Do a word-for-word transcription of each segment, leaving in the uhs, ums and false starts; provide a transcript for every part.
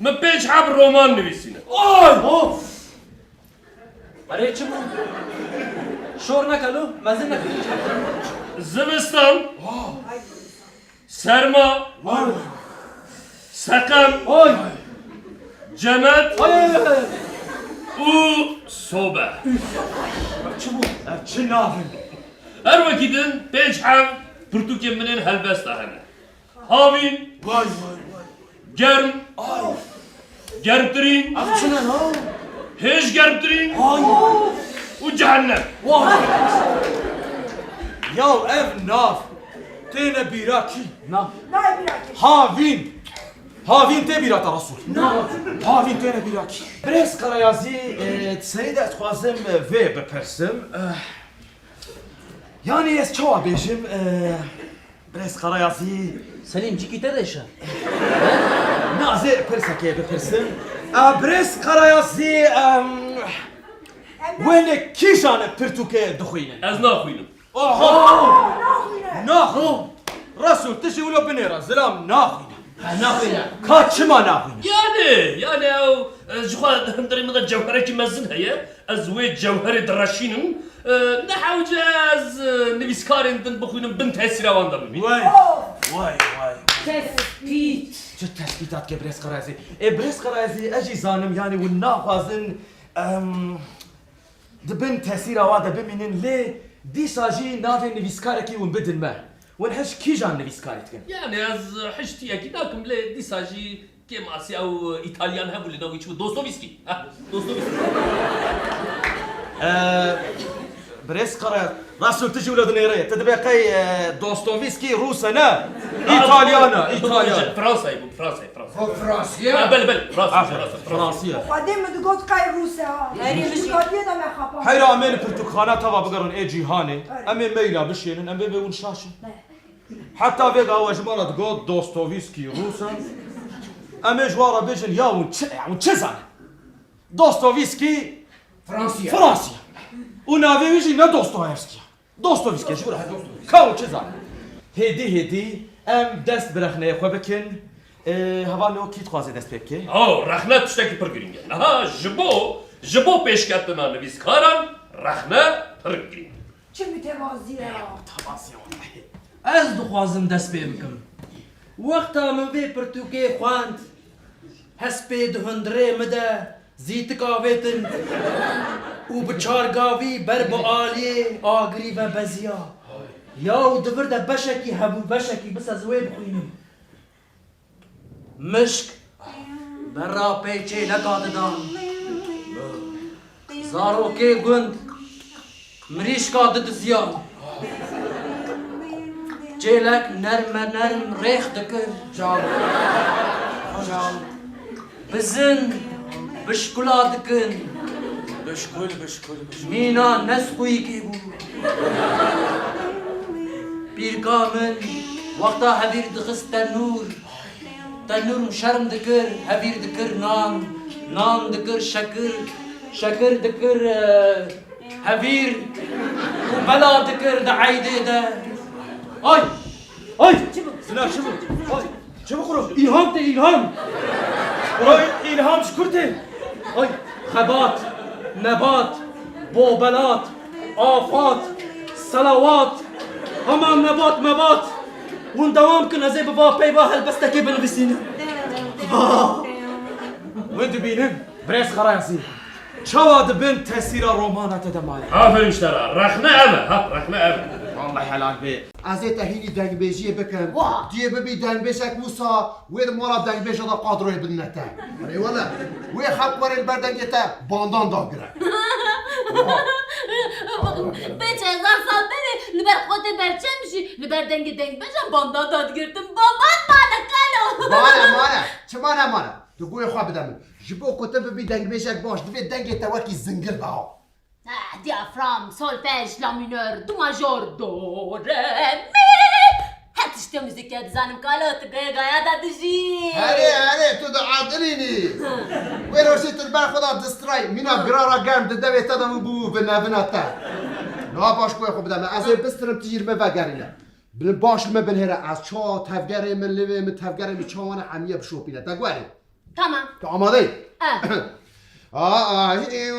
Min pênc heb roman nivîsîne. Ay! Of! Erê çi bû? Şor neke lo, mezin neke. Zivistan, serma, seqem, cemet û sobe. Çi bû? Ev çi nav in? Her wekî din pênc heb pirtûkên min ên helbesta hene. Havîn. Vay, vay, vay. Germ. Ay. Germtirîn. Ev çi ne ha? Hêj germtirîn. Ay. Û cehennem. Vay. Ya ev nav têne bîra kî? Na. Nayê bîra kî. Havîn. Havîn tê bîra te Resul. Na. Havîn têne bîra kî? Birêz Karayazî, e, di serî de ez dixwazim, e, vê bipirsim. E, yanî ez çawa bêjim, e, Birêz Karayazî. Selîm, cîkî te deşe. Na, ez ê pirsekê bipirsim. E, Birêz Karayazî, em, wê li kîjan pirtûkê dixwînin? Ez naxwînim. Oho! Naxwîne. Naxwîne. Resul, tu jî wilo binêre, zilam naxwîne. Ha, naxwîne. Ka çima naxwîne? Yani, yani ew, e, ji xwe di hundirê min de cewherekî mezin heye. Ez wê cewherê direşînim. E, ne hewce ez, e, nivîskarên din bixwînim bin tesîra wan de bibînim. Vay, vay, vay. Tespît. Çi tespîtat ke Birêz Karayazî? Ê Birêz Karayazî, ez jî zanim, yani hûn naxwazin, em, di bin tesîra wa de bimînin, lê dîsa jî navê nivîskarekî hûn bidin me. Hûn hişt kîjan nivîskarî dikin? Yani ez hişt yekî nakim, lê dîsa jî kêmasî ew Îtalyan hebû, li nav wî çi bû? Dostoyevskî. Ha, Dostoyevskî. Ee, Birêz Kara, Resul, tu jî wilo dinêre. Tu dibê qey, e, Dostoyevskî Rûs e, ne? Îtalyan e, Îtalyan. Fransayê bû, Fransayê, Fransayê. O Fransî ye? Ha, belê, belê, Fransî, Fransî, Fransî. Xwedê min digot qey Rûs e ha. Erê, min jî. Heyra em ê li pirtûkxana teva bigerin ê cîhanê. Erê. Em ê meyla bişênin, em bê bê hûn şaş in. Heta vê gawa ji me re digot Dostoyevskî Rûs e. Em ê ji wan re bêjin ya hûn çi, ya hûn çi zanin? Dostoyevskî Fransî ye. Fransî ye. Û navê wî jî ne Dostoyevskî ye. Dostoyevskî ye, ji bo re. Ka hûn çi zanin? Hêdî hêdî em dest bi rexneyê xwe bikin. Ê, hevalno, kî dixwaze dest pê bike? Aw, rexne tiştekî pir girîng e. Niha ji bo, ji bo pêşketina nivîskaran rexne pir girîng e. Çi mütevazî ye. Mütevazî ye wellahî. Ez dixwazim dest pê bikim. Wexta min vê pirtûkê xwend, hespê di hundirê min de zîtik avêtin û bi çar gavî ber bi aliyê agirî ve beziya. Ya û di vir de beşekî hebû, beşekî, bes ez wê bixwînim. Mişk berra pey çêleka didan. Zarokê gund mirîşka didiziyan. Çêlek nerme nerm rêx dikir. Çaw. Çaw. Bizin bişkula dikin. Bişkul, bişkul, bişkul. Mîna nesqûyîkê bû. Pîrka min wexta hevîr dixist tenûr, tenûr şerm dikir, hevîr dikir nan, nan dikir şekir, şekir dikir, e, hevîr û bela dikir di eydê de. Ay! Ay! Çi bû? Zina çi bû? Ay! Çi bixwim? Îlham tê, îlham. Ay, îlham ji kur tê? Ay, xebat, nebat, bobelat, afat, selawat. Heman nebat, mebat. Hûn dewam kin, ez ê bi va peyva helbestekê binivîsînim. Va! Wê dibînin, Birêz Xerayasî. Çawa di bin tesîra romana te de maye? Aferin ji te re. Rexne ev e, ha, rexne ev e. Wallahî helal be. Ez ê te hînî dengbêjiyê bikim. Wah! Tu yê bibî dengbêjek wisa, wê li mala dengbêja de qadroyê bidine te. Erê wele. Wê xelk were li ber dengê te bandan dagire. Pênc hezar sal berê li ber xwe tê berçem jî, li ber dengê dengbêjan bandan dadigirtin. Bandan mane kalo. Mane, mane. Çima ne mane? Tu guhê xwe bide min. Ji bo ku tu bibî dengbêjek baş, divê dengê te wekî zingil be ha. Ah, diafram, solfej, la minör, do major, do, re, mi. Her tiştê muzîkê dizanim, kalo, tu gaya gaya da dijî. Herê, herê, tu diedilînî. Wê rojê tu li ber xwe de distray, mîna girara germ di devê te de min bû vinevina te. Niha baş guhê xwe bide min, ez ê bistirim tu jî li min vegerîne. Bi-, baş li min binêre, ez çawa tevgerê min, livê min, tevgerê min çawa ne hemiye bişopîne. Te guherî. Tamam. Tu amadeyî? E. Aa, hi-,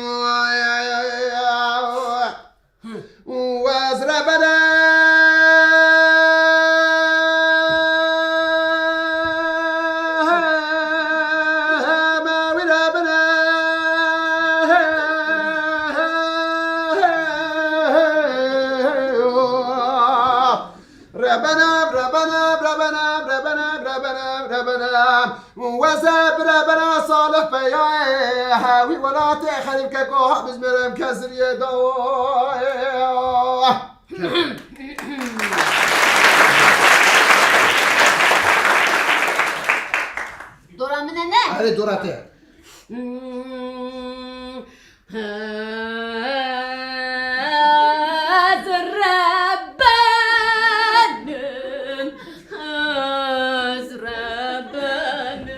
wez rebene. Rebene, rebene, rebene, rebene, rebene, rebene. Weze bi rebene Salih Peyayê, wî welatê xerîb keko bizmirim kesiriyê da. Dora min e ne? Erê, dora te. Hmm. Ez rebenim, ez rebenim,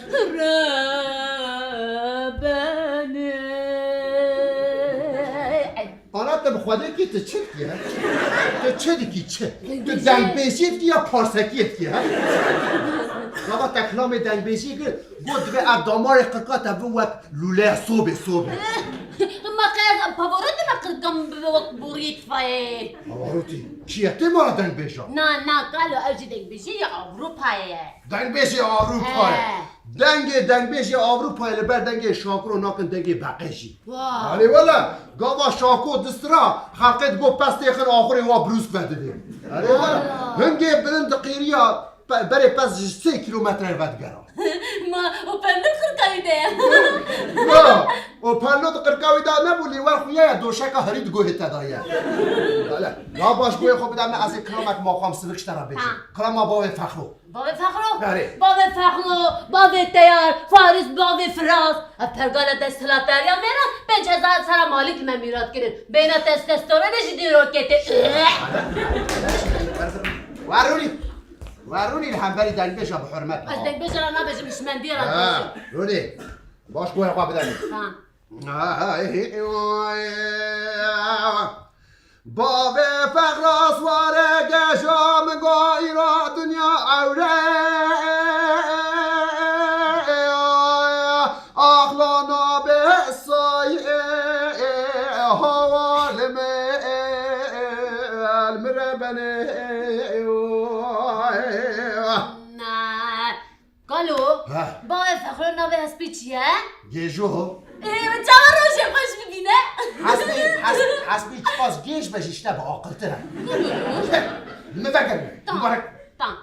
ez rebenim, rebenim. Ana, te bi Xwedê kî, tu çi dikî, he? Tu çi dikî, çi? Tu dengbêjiyê dikî ya parsekiyê dikî, he? Gava te kilamê dengbêjiyê kir, got divê ev damarê qirka te bi wek lûleya sobê, sobê. Ma qey ez pavore dime qirka min bibe wek boriyê tifayê? Awarotî, kî ye tê mala dengbêja? Na, na, kalo, ev jî dengbêjiyê ya Ewropayê ye. Dengbêjê Ewropayê. He. Dengê dengbêjê Ewropayê li ber dengê Şakiro nakin dengê beqejî. Wa. Erê wele, gava Şako distira, xelqê digot pez têxin axurê wa brûsk vedidê. Erê wele, Wa. Hingê bilind diqîriya, pe-, berê pez ji sê kîlometre vedigera. Ma, o perlo qirka wî de ye. Na, o perlo di qirka wî de nebû, lê wer xuya ye, doşeka herî di guhê te de ye. Wele, ya baş guhê xwe bide min, ez ê kilamek maqam sivik ji te re bêjim. Ha. Kilama bavê Fexro. Bavê Fexro, Erê. Bavê Fexro, bavê Teyar, Faris, bavê Firas. Ev pergala desthilatdariya me re pênc hezar sera malî me mîrat kirin. Bêhna testosteronê jî dîrokê tê. Werûnî, werûnî li hemberî dengbêja bi hurmet. Ez dengbêja re nabêjim, hişmendiyê re Ha, dibêjim. Rûnî, baş guhê xwe bide min. Ha. Bavê Fexras ware geja min go îro dinya ewre. Axla nabe sayê hawal me el mire bene. Kalo, He. Bavê Fexro navê hespî çi ye? Gêjo. Ê, çawa rojê xweş bibîne? Hespî, hes-, hespî çiqas gêj be jî ji te bi aqiltir e. Min vegerîne. Tamam, Mubarek. Tamam.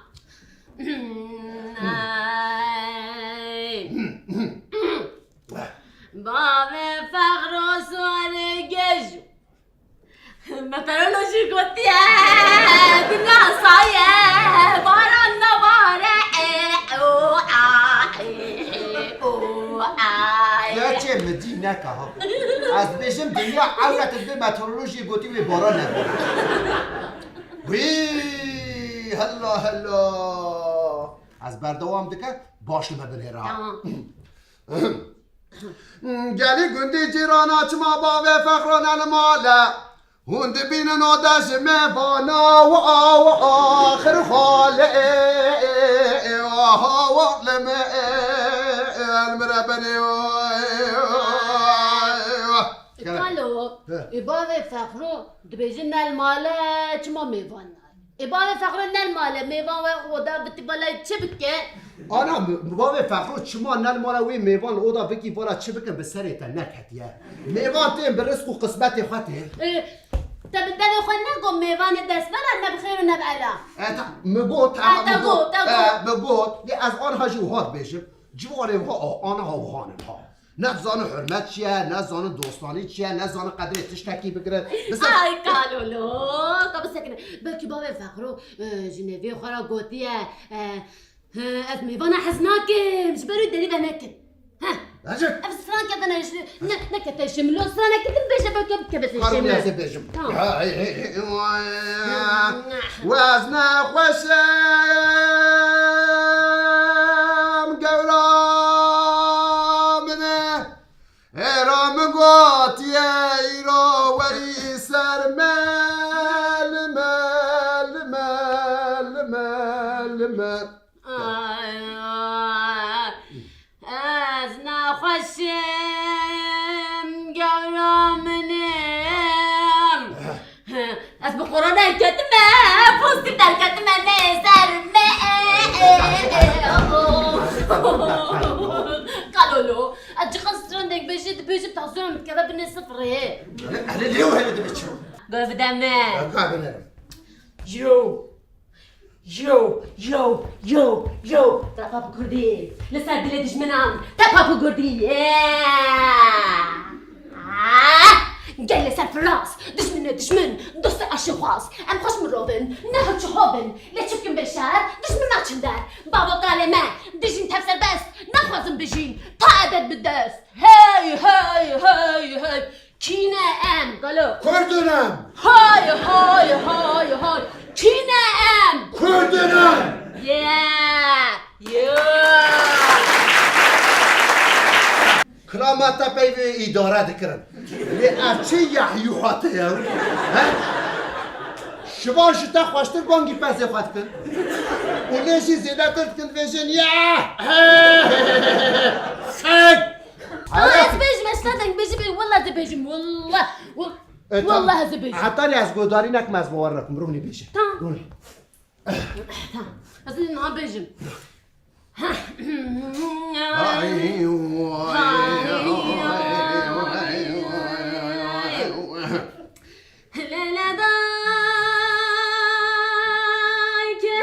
Bavê Fexro swarê gêjo. Meteorolojî gotiye, dinya saye, baran nabare, e, o, a, e, o, a, e. Gerçê min dî neka ha. Ez dibêjim dinya ewret dibê meteorolojiyê gotî wê baran nebû. Wî, hela, hela. Ez berdewam dike, baş li me binêre ha. Tamam. Gelî gundî cîrana çima bavê Fexro ne li mal e? Hûn dibînin o de ji mêvana û aw axir xalê hawar li me el mire benê. Kalo, He. Ê bavê Fexro dibêjin ne li mal e, çima mêvan nayê? Ê bavê Fexro ne li mal e, mêvan we oda bitî, balay çi bike? Ana, mi, mi bavê Fexro çima ne li mal e, wê mêvan li oda bikî, vala çi bikin, bi serê te neketiye. Mêvan tên bi rizq û qismetê xwe tên. Ê, te bi devê xwe negot mêvanê destbela ne bi xêr û ne bi ela? E, ta, mi got, E, te got, te got. E, mi got. Lê ez aniha jî wiha dibêjim. Ciwanê wiha, a, aniha wiha ne ha. Ne dizanin hurmet çi ye, ne dizanin dostanî çi ye, ne dizanin qedrê tiştekî bigirin. Bi ser Ay kalolo, ka bisekine. Belkî bavê Fexro, e, ji nêvê xwe re gotiye, e, he, ez mêvana hez nakim, ji ber wî derî ve nekin. Heh. Ecib. Ev stranke de ne, ne, nekete şimlo, straneke din bêje belkî bikeve ser Xanım şimlo. Niyazê bêjim. Tamam. Ay, ay, ay, ay. Wezne xweş em gewra min e. Hêra min gotiye îro werî ser me li Li me. Ay, ay. Ez nexweşim, gewra min im. Ez bi koronayê ketime, pozîtîf derketime, neyê ser me. Kalolo. Ez çiqas stran dengbêjê dibêjim, tansiyona min dikeve binê sifirê. Erê, lê ew hele dibe çi? Guh bide min. Ka binerim. Yo. Yo, yo, yo, yo. Tepa bi kurdî. Li ser dilê dijminan. Tepa bi kurdî. Yeah. Ah! Gel li ser firas. Dijmin ne dijmin. Dostê aşîxwaz. Em xweş mirov in. Ne hewçiho bin. Lê çi bikin bê şer? Dijmin naçin der. Bavo kalê me. Dijîn tev serbest. Naxwazin bijîn. Ta ebed bi dest. Hey, hey, hey, hey. Kî ne em, galo? Kurd in em! Hay, hay, hay, hay! Kî ne em? Kurd in em! Yeah! Yeah! Kilamata peyvê îdare dikirin. Lê ev çi yahyuhate ye? He? Şivan ji te xweştir bangî pezê xwe dikin. Û lê jî zêdetir dikin, dibêjin, ya! Xek! Wala ez bêjim, ez şina dengbêjî bêjim, wala ez ê bêjim, wala, wal-, E, wala tamam. Ez ê bêjim. Heta lê ez godarî nekim, ez bawer nekim, rûnî bêje. Tamam. Rûnî. Tamam. Ez ê niha bêjim. Ay, ay, ay, ay, ay. Lele dayke.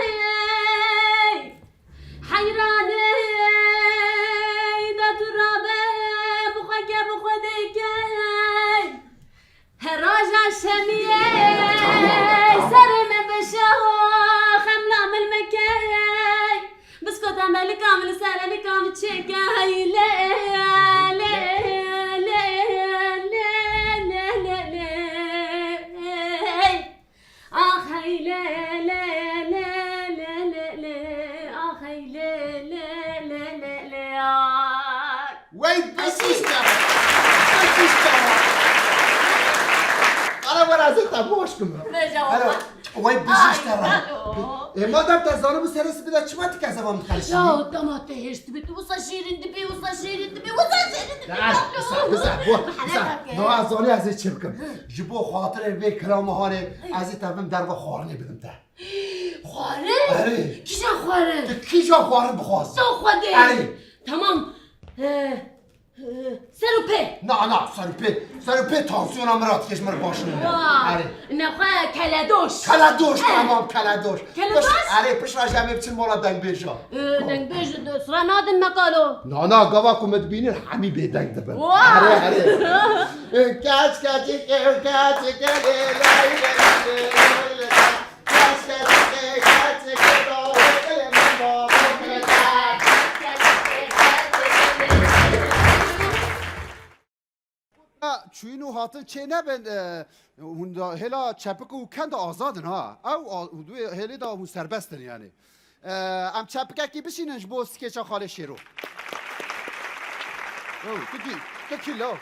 Heyranê de tu rabe, bi xwe ke, bi xwe dêke. Her roja şemiyê serê me bi şeho, xemla min meke. Biskota me lika min li ser lika min çêke. Hey lê, lê, lê. Ax hey lê, lê, lê, ah hey lê, lê, lê, lê, lê, ay. Wey bijîşte! Bijîşte! Ara were ez ê te baş kim. Vêca Ara, wala. Wey bijîşte Ay, ra. Alo. E, madem te zanibû serê sibê de çima tu kezeba min dixelişînî? Ya, dema te hêrs dibe, tu wisa şêrîn dibî, wisa şêrîn dibî, wisa şêrîn dibî. Biza, biza, bo, biza. No, ez zanî ez ê çi bikim. Ji bo xatirê vê kilama hanê, ez ê te bim derva xwarinê bidim te. Xwarin? Erê. Kîjan xwarin? Tu kîjan xwarin bixwazî? Sağ Xwedê. Erê. Tamam. Ee, ee, ser û pê. Na, na, ser û pê. Ser û pê tansiyona min radikêş, min baş nîne. Wa. Erê. Nexwe keledoş. Keledoş, Eh. Tamam, keledoş. Keledoş? Piş-, erê, pişt re ji em ê biçin mala dengbêja. Ee, dengbêj sira nadin me kalo. Na, na, gava ku min dibînin hemî bêdeng dibin. Wa. Erê, erê. Kaç, kaç, kaç, kaç, kaç, Çûyîn û hatin çê nebin, e, hûn da hêla çepik û kend azad in ha. Ew a-, hûn duê hêlê da hûn serbest in yani. E, em çepikekî bişînin ji bo skeça Xalê Şêro. Oh, tu kî, tu kî lo?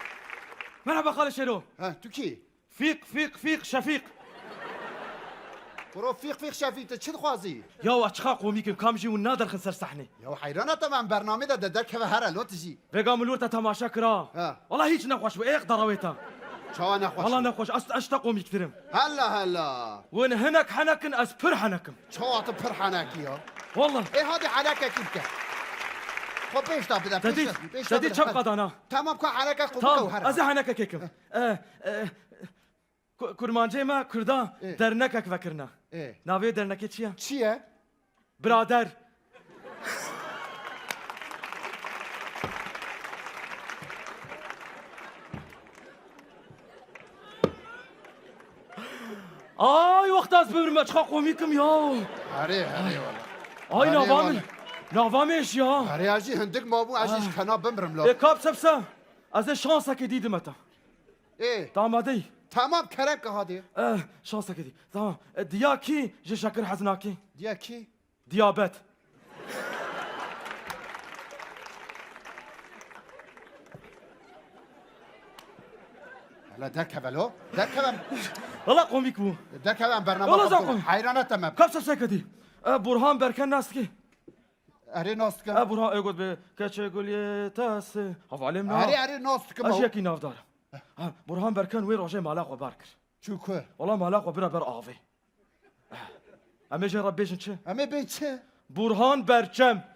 Merhaba Xalê Şêro. He, tu kî? Fîq, fîq, fîq, Şefîq. Kuro fîq, fîq, Şefîq, tu çi dixwazî? Ya, ez çiqa komîk im, kam jî hûn naderxin ser sehnê. Ya, heyrana te, em bernamê de de derkeve here lo tu jî. Vêga min li wir te temaşe kira. Ha. Wala hîç nexweş bû, êq derawêta. Çawa nexweş Wala bû? Nexweş, ez, ez ji te komîktir im. Hela, hela. Hûn hinek henek in, ez pir henek im. Çawa tu pir henekî ya? Wala. Ê, hadi henekekî bike. Xwe pêş de bide, Te pêş dît, de, pêş te de dît bide. Çepka dana. Tamam, ka heneke komîk Tamam, ew here. Ez ê henekekê kim. Eh. Eh, eh, ku-, kurmancê me Kurda Ê. Dernekek vekirine. Ê. Navê dernekê çi ye? Çi ye? Birader. Ay, wexta ez bimrim, ez çiqa komîk im ya. Erê, erê wala. Ay, Erê nava wala. Min, nava min eşiya. Erê, ez jî hindik mabû, ez jî Ah. Ji kena bimrim la. Ê, kap sepse, ez ê şansekê dî dime te. Ê. Te amadeyî? Tamam, kerem ke hadê. Eh, şansekê dî. Tamam. Eh, diya kî ji şekir hez nakî? Diya kî? Diyabet. Hele derkeve lo. Derkeve. Wala komîk bû. Derkeve em bername Wala xwe zaf bikin. Komîk. Heyrane te me. Kap sepse kedî. E, Burhan Berken nas dikî? Erê, nas dikim. E, Burhan, e, got be, keçê gulê te sê. Hevalê min a. Erê, erê, nas dikim. Ez ji yekî navdar. Ha, Burhan Berken wê rojê mala xwe bar kir. Çû ku? Wala mala xwe bira ber avê. Em ê jê re bêjin çi? Em ê bên çi? Burhan Berçem.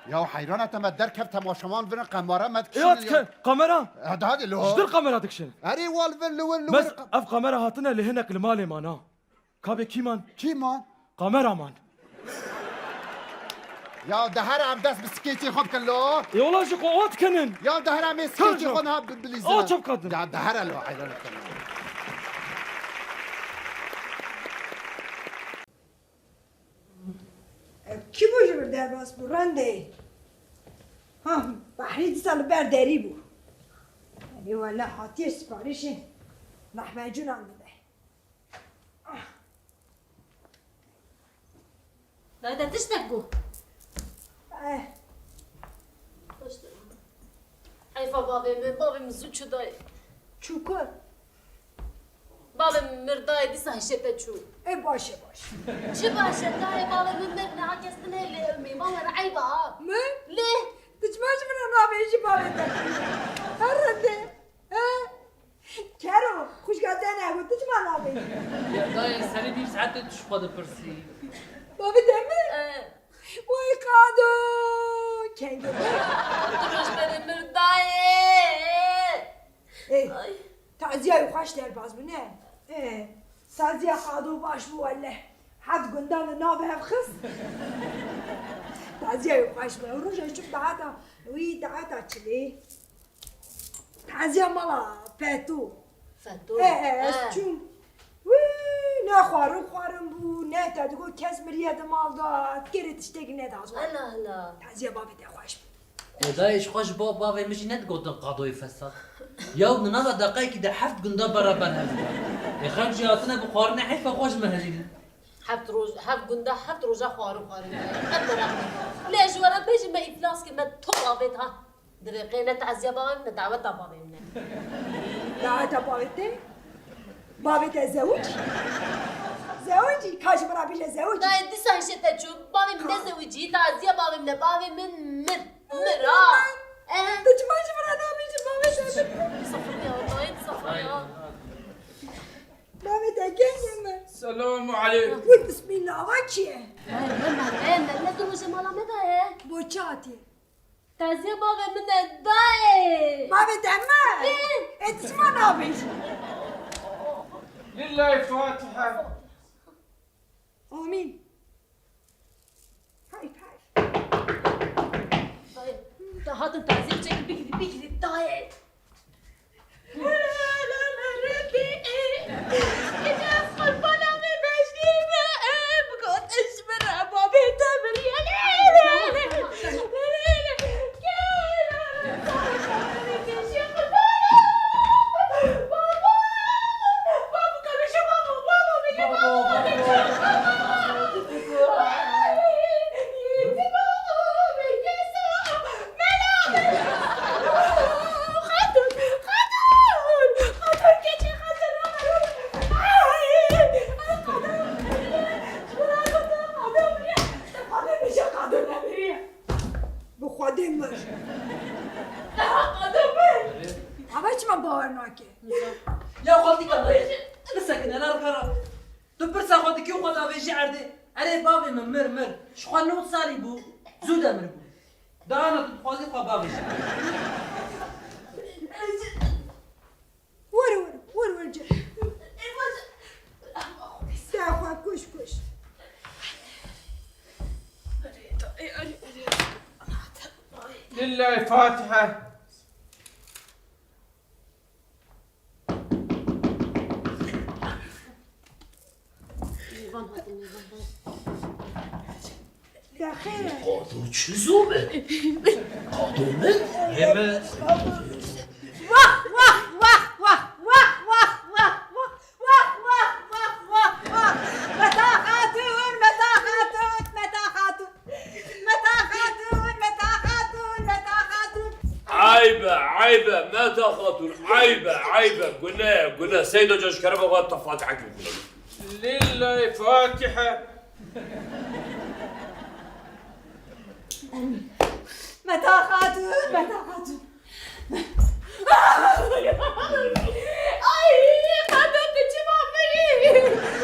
Ya heyran, te me derkev, temaşevan virin, qemara me dikişînin. Ya dike, kamera. Hadi, hadi, lo. Ji dir kamera dikişin. Erê, wal vir, li wir, li wir. Ev kamera hatine li hinek li malê mana. Kabê kî man? Kî man? Kameraman. Ya de here em dest bi skêtê xwe bikin lo. Ê wala ji xwe ot kinin. Ya de here em ê skêtê xwe niha bi-, bilîzin. O çap kadin. Ya de here lo, heyran dikim. Ev kî bû ji vir derbas bû, rendê? Ha, Behrî dîsa li ber derî bû. Erê wele hatiye siparîşê lahmecûnan bide. Dayê, te tiştek got? Eh. Heyfa bavê min, bavê min zû çû dayê. Çû ku? Bavê min mir dayê, dîsa hişê te çû. E, baş e, baş. Çi baş e dayê, bavê min mir, niha kes din heye lê ew mêvan were, eyb a ha. Min? Lê. Tu çima ji min re nabêjî bavê te? Her rende. He? Kero, xwişka te ne got, tu çima nabêjî? Ya dayê, serê vî saetê tu ji xwe dipirsî. Bavê te mir? E. Way qado! Kengê te. Tu roj berê mir dayê. Ê, ay. Taziya wî xweş derbas bû, ne? Ê, taziya qado baş bû wele. Heft gundan li nav hev xist. Taziya wî xweş bû. Ew roja çûk daeta wî daeta çilê. Taziya mala Feto. Feto? He, he, ez çûm. Wî, ne xwarin xwarin bû, ne te digot kes miriye di mal de, kerê tiştekî ne dazwa. Hela, hela. Taziya bavê te xweş bû. Ê dayê, ji xwe ji bo bavê min jî nedigotin qadoyê fesad. Yaw, di nava deqayekî de heft gunda beraber hev dibe. Ê xelk jî hatine bi xwarinê heyfa xwe ji me herînin. Heft roj, heft gunda, heft roja xwarin xwarin. Qet meraq nekir. Lê ji we re bêjim me îflas kir, me top avêt ha. Di rêqê ne taziya bavê min, ne daweta bavê min e. Daweta bavê te? Bavê te zewicî? Zewicî? Ka ji min re bêje zewicî. Dayê, dîsa hişê te çû. Bavê min ne zewicî, taziya bavê min e. Bavê min mir. Mir ha. Eh. Tu çima ji min re nabêjî bavê te mir? Dîsa firiya, dayê, dîsa firiya. Bavê te kengê min. Selamu aleykum. Wî bismillah, ava kî ye? Dayê, me, me, me, me, me, tu rojê mala me daye. Bo çi hatiye? Taziya bavê min e dayê. Bavê te mi? Ê. Ê, tu çima nabêjî? Lillahî Fatiha. Amîn. Heyf, heyf. Dayê, te hatin taziya çekin, bigirî, bigirî, dayê. Bi Xwedê mir. Ava çima bawer nake? Ya xaltîka me, bisekine, ne rikara. Tu pirsa xwe dikî û xwe davêjî erdê. Erê bavê min mir, mir. Ji xwe nod salî bû, zû de mir bû. Dana tu dixwazî xwe bavêjî. Were, were, were, were, ci. Te xwe kuş, kuş. Lillahî Fatiha. Mêvan hatin, mêvan hatin. Te xêr e. Qado çi zû be? Qado min? Heme. Wah, wah, wah, wah. Meta Xatun, Meta Xatun, Meta Xatun. Meta Xatun, Meta Xatun, Meta Xatun. Eyb e, eyb e, Meta Xatun, eyb e, eyb e. Gune, gune. Seydo can ji kerema xwe te Fatihekî bixwîne. Lillahî Fatiha. Meta Xatun, Meta Xatun. Ay, Xatun, tu çima birî?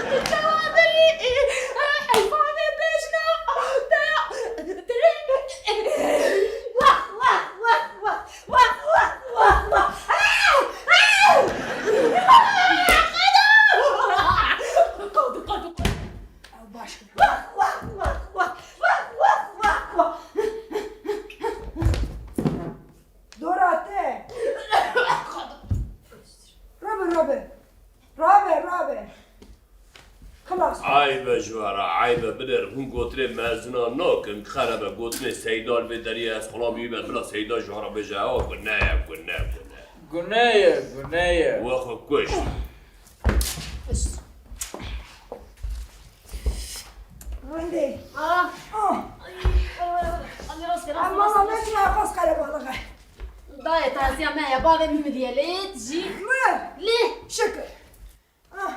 Tu çima birî? Heyfa vê bejna. Wah, wah, wah, wah. Wah, wah, wah, wah. Ah! Ah! Qadu, qadu, qadu. Ew baş kir. Wah, wah, wah, wah. Wah, wah, wah, wah. Dora te. Rabe, rabe. Rabe, rabe. Xilas. Eyb e ji we re, eyb e, binêr, hûn gotinê mezina nakin, xereb e, gotinê Seyda li vê deriyê ez xulamî me, bila Seyda ji we re bêje, ewa gune ye, gune, gune. Gune ye, gune ye. We xwe kuşt. Rindê. Ah. Ah. Ay, ay, ay, ay, rast kir, rast kir, Ama rast kir. Mehmet ya xas qerebalix e. Dayê taziya me ya bavê min midiye lê jî. Mir. Lê. Şikir. Ah.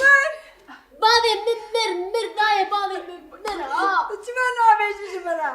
Mir. Bavê min mir, mir dayê bavê min mir, ha. Çima nabêjî ji min re?